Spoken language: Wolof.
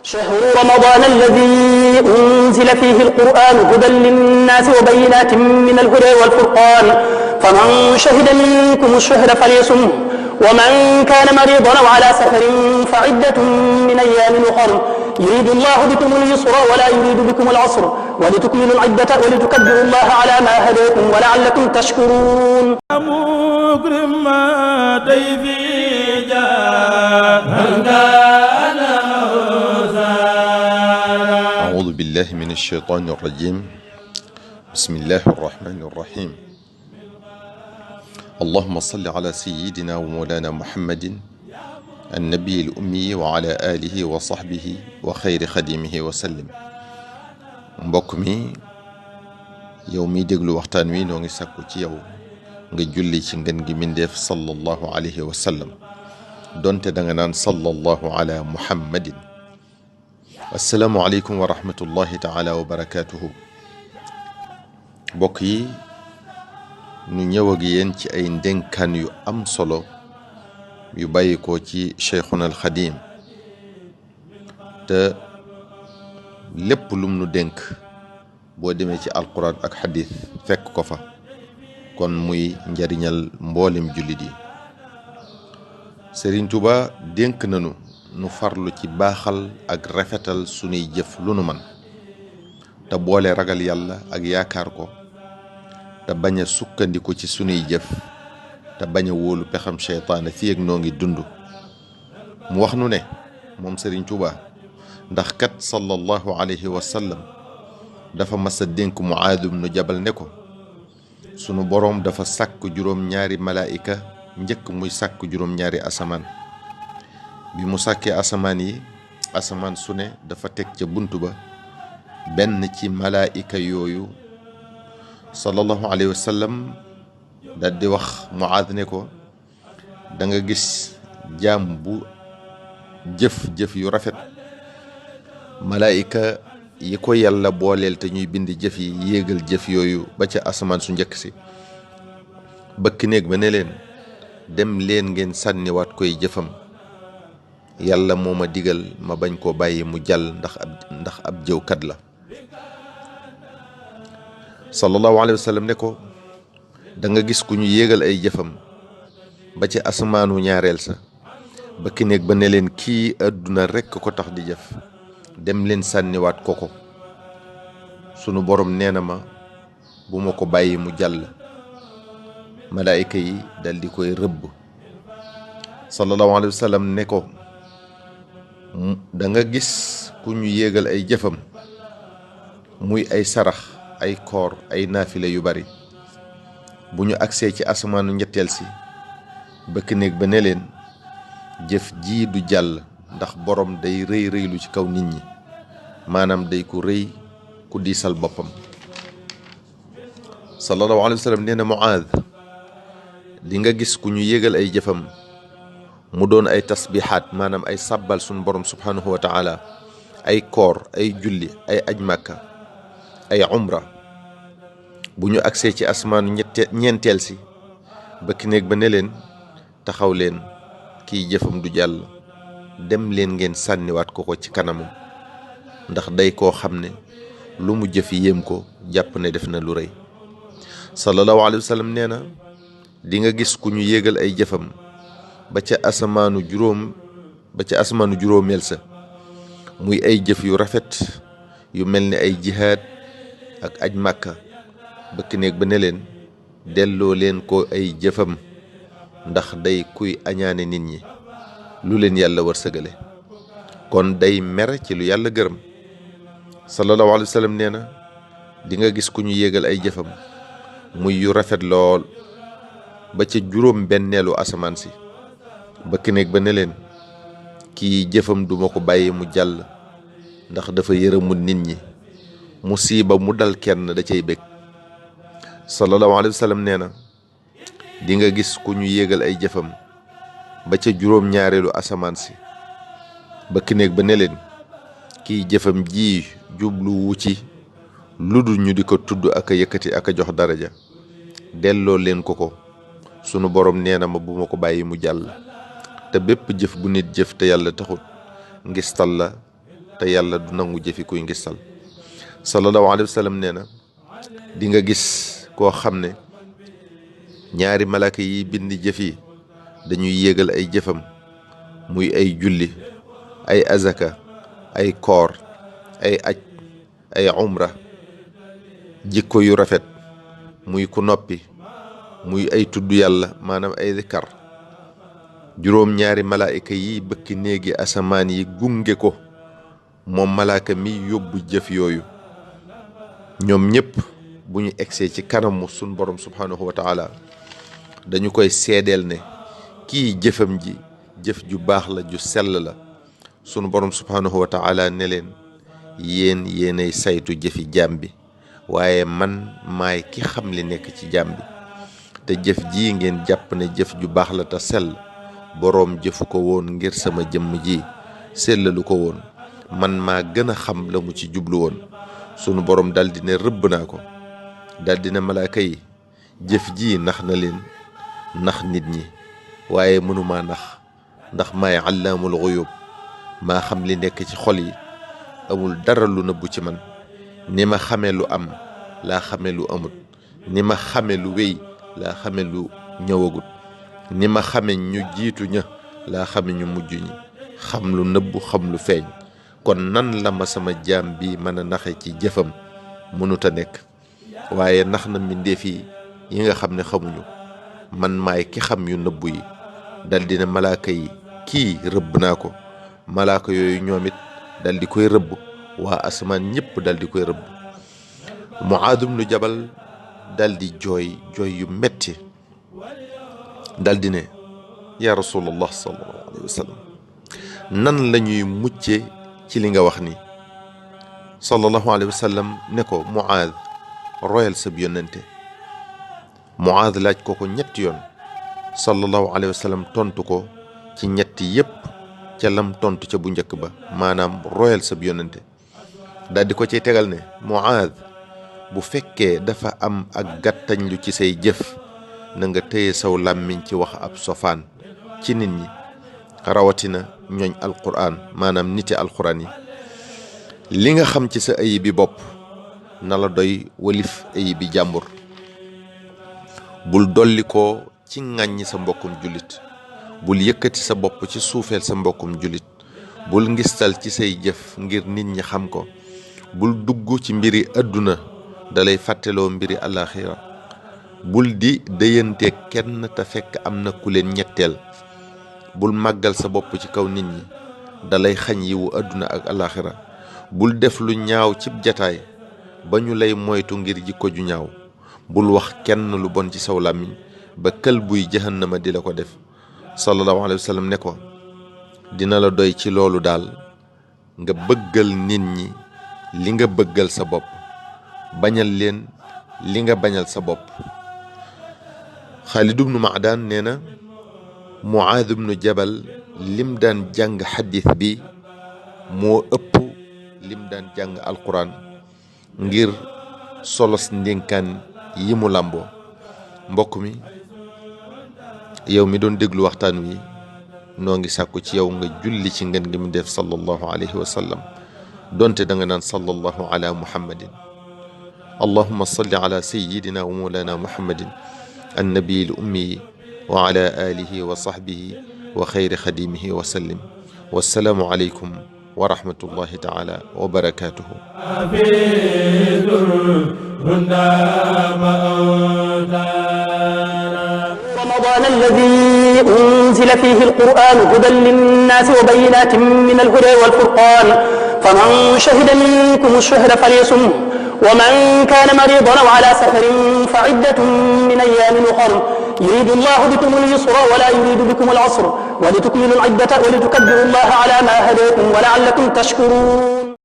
شهر رمضان الذي أنزل فيه القرآن هدى للناس وبينات من الهدى والفرقان فمن شهد منكم الشهر فليصمه ومن كان مريضا أو على سفر فعدة من أيام أخر يريد الله بكم اليسر ولا يريد بكم العسر ولتكملوا العدة ولتكبروا الله على ما هداكم ولعلكم تشكرون. أعوذ بالله من الشيطان الرجيم. بسم الله الرحمن الرحيم. اللهم صل على سيدنا ومولانا محمد النبي الأمي وعلى آله وصحبه وخير خديمه وسلم. mbokk mi yow mi déglu waxtaan wi noo ngi sàkku ci yow nga julli ci ngën gi mindeef sallallahu alayhi wa sallam donte da nga naan sallallahu ala muhammadin. assalaamu aleykum wa rahmatullahi taala wa barakatuhu. mbokk yi nu ñëw ak yéen ci ay ndénkaan yu am solo yu bàyyi ko ci cheikhuna al xadim te lépp lum nu dénk boo demee ci alquran ak xadis fekk ko fa kon muy njariñal mboolem jullit yi. Sëriñ Tuuba dénk nanu nu farlu ci baaxal ak rafetal sunuy jëf lu nu man te boole ragal yàlla ak yaakaar ko te bañ a sukkandiku ci sunuy jëf te bañ a wóolu pexam seytaane fii ak noo ngi dund. mu wax nu ne moom Sëriñ Tuuba ndax kat sallallahu alayhi wa sallam dafa mas a dénk Muaad ibnu Jabal ne ko sunu boroom dafa sàkk juróom-ñaari malaayika njëkk muy sàkk juróom-ñaari asamaan. bi mu sàkkee asamaan yi asamaan su ne dafa teg ca bunt ba benn ci malaayika yooyu. sallallahu alayhi wa sallam daldi wax Muaad ne ko da nga gis jaam bu jëf-jëf yu rafet malaayika yi ko yàlla booleel te ñuy bind jëf yi yéegal jëf yooyu ba ca asamaan su njëkk si bëkk néeg ba ne leen dem leen ngeen sànniwaat koy jëfam yàlla moo ma digal ma bañ koo bàyyi mu jàll ndax ab jëwkat la. sallallahu alayhi wa sallam ne ko da nga gis ku ñu yéegal ay jëfam ba ci asamaanu ñaareel sa bëkk néeg ba ne leen kii àdduna rekk ko tax di jëf dem leen sànniwaat ko sunu borom nee na ma bu ma ko bàyyi mu jàll. malaayika yi dal di koy rëbb. sallallahu alayhi wa sallam ne ko da nga gis ku ñu yéegal ay jëfam muy ay sarax ay koor ay naafila yu bari bu ñu agsee ci asamaanu ñetteel si bëkk néeg ba ne leen jëf jii du jàll ndax borom day rëy rëylu ci kaw nit ñi maanaam day ku rëy ku diisal boppam. sallallahu alayhi wa sallam nee na Muaad li nga gis ku ñu yégal ay jëfam mu doon ay tasbihaat maanaam ay sàbbal suñu borom subhanahu wa taala ay koor ay julli ay aj màkka ay umra bu ñu agsee ci asmaanu ñeenteel si bëkk néeg ba ne leen taxaw leen kiy jëfam du jàll dem leen ngeen sànniwaat ko ci kanamam ndax day koo xam ne lu mu jëf yéem ko jàpp ne def na lu rëy. sallallahu alayhi wa sallam nee na di nga gis ku ñu yéegal ay jëfam ba ca asamaanu juróomeel sa muy ay jëf yu rafet yu mel ni ay jihaad ak aj màkka bëkk néeg ba ne leen delloo leen ko ay jëfam ndax day kuy añaane nit ñi lu leen yàlla wërsëgale kon day mer ci lu yàlla gërëm. sallallahu alayhi wa sallam nee na di nga gis ku ñu yéegal ay jëfam muy yu rafet lool ba ca juróom benneelu asamaan si bëkk néeg ba ne leen kii jëfam duma ko bàyyi mu jàll ndax dafa yërëmul nit ñi musiba mu dal kenn da cay bég. sallallahu alayhi wa sallam nee na di nga gis ku ñu yéegal ay jëfam ba ca juróom ñaareelu asamaan si bëkk néeg ba ne leen kii jëfam ji jubluwu ci lu dul ñu di ko tudd ak a yëkkati ak a jox daraja delloo leen ko sunu borom nee na ma bu ma ko bàyyi mu jàll te bépp jëf bu nit jëf te yàlla taxut ngistal la te yàlla du nangu jëfi kuy ngistal. sallallahu alayhi wa sallam nee na di nga gis koo xam ne ñaari malaaka yi bind jëf yi dañuy yéegal ay jëfam, muy ay julli, ay azaka, ay koor, ay aj, ay umra, jikko yu rafet, muy ku noppi, muy ay tudd yàlla maanaam ay zikar. juróom ñaari malaayika yi bëkki néegi asamaan yi gunge ko moom malaaka mi yóbbu jëf yooyu. ñoom ñëpp bu ñu egsee ci kanamu sun borom subhanahu wa taala dañu koy seedeel ne kii jëfam ji jëf ju baax la, ju sell la. sunu borom subhanahu wa taala ne leen yéenay saytu jëfi jaam bi, waaye man maay ki xam li nekk ci jaam bi. te jëf ji ngeen jàpp ne jëf ju baax la te sell, boroom jëfu ko woon ngir sama jëmm ji, sellalu ko woon, man maa gën a xam la mu ci jublu woon. sunu borom daldi ne rëbb naa ko, daldi ne malaaka yi jëf ji nax na leen, nax nit ñi, waaye mënumaa nax, ndax maay allaamul xuyub, maa xam li nekk ci xol yi, amul dara lu nëbbu ci man. ni ma xame lu am laa xame lu amut, ni ma xame lu wéy laa xame lu ñëwagut, ni ma xame ñu jiitu ña laa xame ñu mujj ñi, xam lu nëbbu xam lu feeñ. kon nan la ma sama jaam bi mën a naxe ci jëfam? mënut a nekk. waaye nax na mbindeef yi nga xam ne xamuñu, man maay ki xam yu nëbbu yi. dal dina malaaka yi kii rëbb naa ko, malaaka yooyu ñoom it dal di koy rëbb, waa asamaan ñëpp dal di koy rëbb. Muaad ibnu Jabal dal di jooy yu metti, dal di ne yaa rasulallah sallallahu alayhi wa sallam, nan la ñuy mucce ci li nga wax ni? sallallahu alayhi wa sallam ne ko Muaad, royal sab yónnente. Muaad laaj ko ñetti yoon, sallallahu alayhi wa sallam tontu ko ci ñetti yépp ca lam tontu ca bu njëkk ba, maanaam royal sab yónnente. daal di ko ciy tegal ne Muaad, bu fekkee dafa am ak gàttañ lu ci say jëf, na nga téye saw làmmiñ ci wax ab sofaan ci nit ñi, rawatina ñooñ alquran, maanaam niti alquran yi. li nga xam ci sa ayibi bopp na la doy walif ayibi jàmbur. bul dolli ko ci ŋàññi sa mbokkum jullit, bul yëkkati sa bopp ci suufeel sa mbokkum jullit, bul ngistal ci say jëf ngir nit ñi xam ko, bul dugg ci mbiri àdduna dalay fàtteloo mbiri àllaaxira, bul di dëyante kenn te fekk am na ku leen ñetteel, bul màggal sa bopp ci kaw nit ñi dalay xañ yiwu àdduna ak àllaaxira, bul def lu ñaaw cib jataay ba ñu lay moytu ngir jikko ju ñaaw, bul wax kenn lu bon ci saw làmmiñ ba kël buy jahannama di la ko def. sallallahu alayhi wa sallam ne ko dina la doy ci loolu daal nga bëggal nit ñi li nga bëggal sa bopp, bañal leen li nga bañal sa bopp. Xaalid ibnu Maadaan nee na Muaad ibnu Jabal lim daan jàng xadis bi moo ëpp lim daan jàng alquran ngir solos ndénkaan yi mu làmboo. mbokk mi, yow mi doon déglu waxtaan wi, noo ngi sàkku ci yow nga julli ci ngeen gi mu def sallallahu alayhi wa sallam, donte da nga naan sallallahu ala muhammadin. allahumma salli ala sayyidina wa mawlana muhammadin annabi al ummi wa ala alihi wa sahbihi wa xayri xadimihi wa sallim. wassalaamu alaykum wa rahmatullahi taala wa barakatuhu. رمضان الذي أنزل فيه القرآن هدى للناس وبينات من الهدى والفرقان فمن شهد منكم الشهر فليصمه ومن كان مريضا أو على سفر فعدة من أيام أخر يريد الله بكم اليسر ولا يريد بكم العسر ولتكملوا العدة ولتكبروا الله على ما هداكم ولعلكم تشكرون.